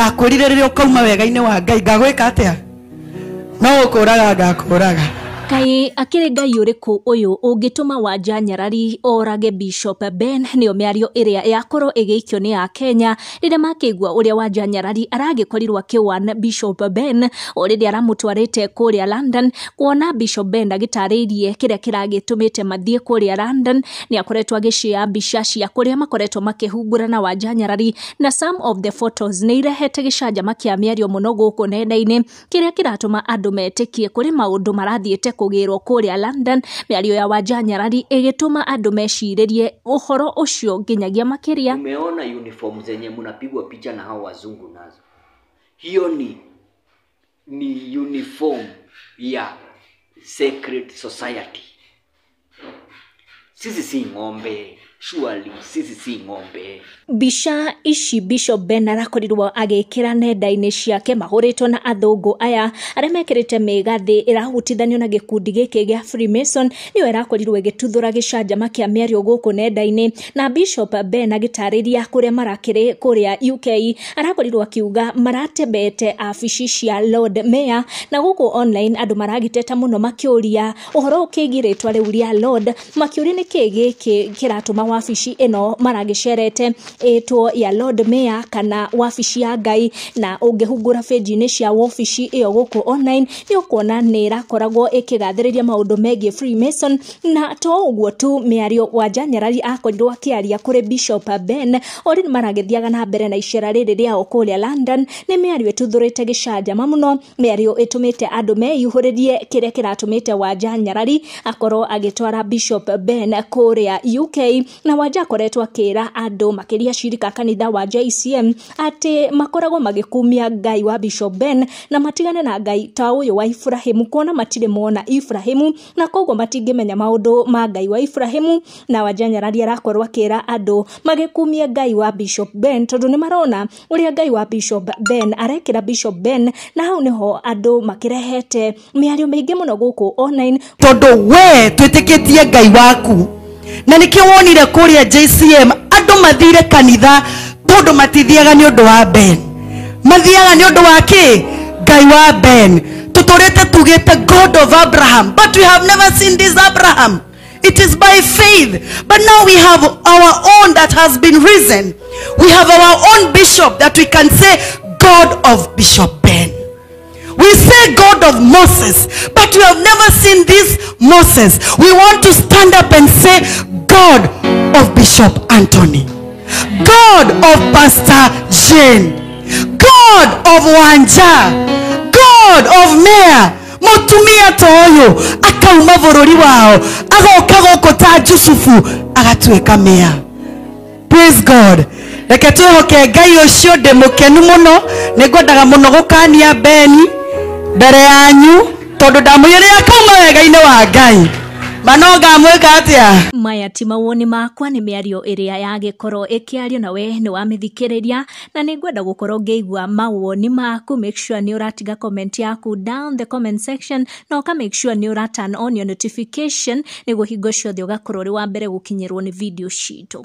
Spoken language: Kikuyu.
Ndakwĩrire rĩrĩa ũkauma wega-inĩ wa Ngai ngagwĩka atĩa? No gũkũraga ngakũraga. Kaĩ akĩrĩ Ngai ũrĩkũ ũyũ ũngĩtũma Wanja Nyarari orage Bishop Ben? Nĩyo mĩario ĩrĩa yakorwo ĩgĩikio nĩ Akenya rĩrĩa makĩigua ũrĩa Wanja Nyarari aragĩkorirwo akĩwan Bishop Ben o rĩrĩa aramũtwarĩte kũrĩa London. Kuona Bishop Ben agĩtarĩirie kĩrĩa kĩragĩtũmĩte mathiĩ kũrĩa London, nĩ akoretwo agĩshare mbica cia kũrĩa makoretwo makĩhungura na Wanja Nyarari, na some of the photos nĩ irehete gĩcanjama kĩa mĩario mũno gũkũ nenda-inĩ, kĩrĩa kĩratũma andũ metĩkie kũrĩ maũndũ marathiĩte kũgĩrwo kũrĩa London. Mĩario ya Wanja Nyarari ĩgĩtũma andũ mecirĩrie ũhoro ũcio nginyagia makĩria. Umeona uniform zenye mnapigwa picha na hao wazungu nazo, hiyo ni uniform ya secret society. Sisi si ng'ombe, surely sisi si ng'ombe. Mbica ici Bishop Ben arakorirwo agĩkĩra nenda-inĩ ciake mahũrĩtwo na athũngũ aya arĩa mekĩrĩte mĩgathĩ ĩrahutithanio na gĩkundi gĩkĩ gĩa Freemason, nĩyo ĩrakorirwo ĩgĩtuthũra gĩcanjama kĩa mĩario gũkũ nenda-inĩ. Na Bishop Ben agĩtarĩria kũrĩa marakĩrĩ kũrĩa UK, arakorirwo akiuga maratembete abici cia Lord Mayor, na gũkũ online andũ maragĩteta mũno makĩũria ũhoro ũkĩgiĩ rĩtwa rĩu rĩa Lord, makĩũria nĩkĩ gĩkĩ kĩratũma wabici ĩno maragĩcerete ĩtwo ya Lord Mayor kana wabici ya Ngai. Na ũngĩhungura page-inĩ cia wabici ĩyo gũkũ online nĩ ũkuona nĩ ĩrakoragwo ĩkĩgathĩrĩria maũndũ megiĩ Freemason. Na to ũguo tu, mĩario Wanja Nyarari akorirwo akĩaria kũrĩ Bishop Ben o rĩu maragĩthiaga na mbere na icera rĩrĩ rĩao kũrĩa London, nĩ mĩario ĩtuthũrĩte gĩcanjama mũno, mĩario ĩtũmĩte andũ meyuhũrĩrie kĩrĩa kĩratũmĩte Wanja Nyarari akorwo agĩtwara Bishop Ben kũrĩa UK. Na Wanja akoretwo akĩra andũ makĩria cirika kanitha wa JCM atĩ makoragwo magĩkumia Ngai wa Bishop Ben na matigane na Ngai ta ũyũ wa Ibrahimu, kuona matirĩ mona Ibrahimu na koguo matingĩmenya maũndũ ma Ngai wa Ibrahimu. Na Wanja Nyarari arakorwo akĩra andũ magĩkumia Ngai wa Bishop Ben tondũ nĩ marona ũrĩa Ngai wa Bishop Ben arekĩra Bishop Ben, na hau nĩho andũ makĩrehete mĩario mĩingĩ mũno gũkũ online. Tondũ we twĩtĩkĩtie Ngai waku, na nĩkĩo wonire kũrĩa JCM andũ mathire kanitha tondũ matithiaga nĩ ũndũ wa Ben, mathiaga nĩ ũndũ wa kĩ? Ngai wa Ben. Tũtũrĩte tugĩte God of Abraham, but we have never seen this Abraham. It is by faith. But now we have our own that has been risen. We have our own bishop that we can say God of Bishop Ben. We say God of Moses, but we have never seen this Moses. We want to stand up and say God of Bishop Anthony, God of Pastor Jane, God of Wanja, God of Mayor. Mutumia ta ũyũ akauma bũrũri wao agoka gũkũ ta Jusufu agatuĩka mayor. Praise God. Reke twĩhoke Ngai ũcio. Ndĩ mũkenu mũno, nĩ ngwendaga mũno gũkania Beni mbere yanyu tondũ ndamwĩrĩra akauma wega-inĩ wa Ngai. Mano ngamwĩka atĩa? Maya ti mawoni makwa, nĩ mĩario ĩrĩa yagĩkorwo ĩkĩario na we nĩ wamĩthikĩrĩria, na nĩ ngwenda gũkorwo ngĩigua mawoni maku. Make sure nĩ ũratiga comment yaku down the comment section, na ũka make sure nĩ ũra turn on your notification nĩguo hingo ciothe ũgakorwo ũrĩ wa mbere gũkinyĩrwo nĩ video citũ.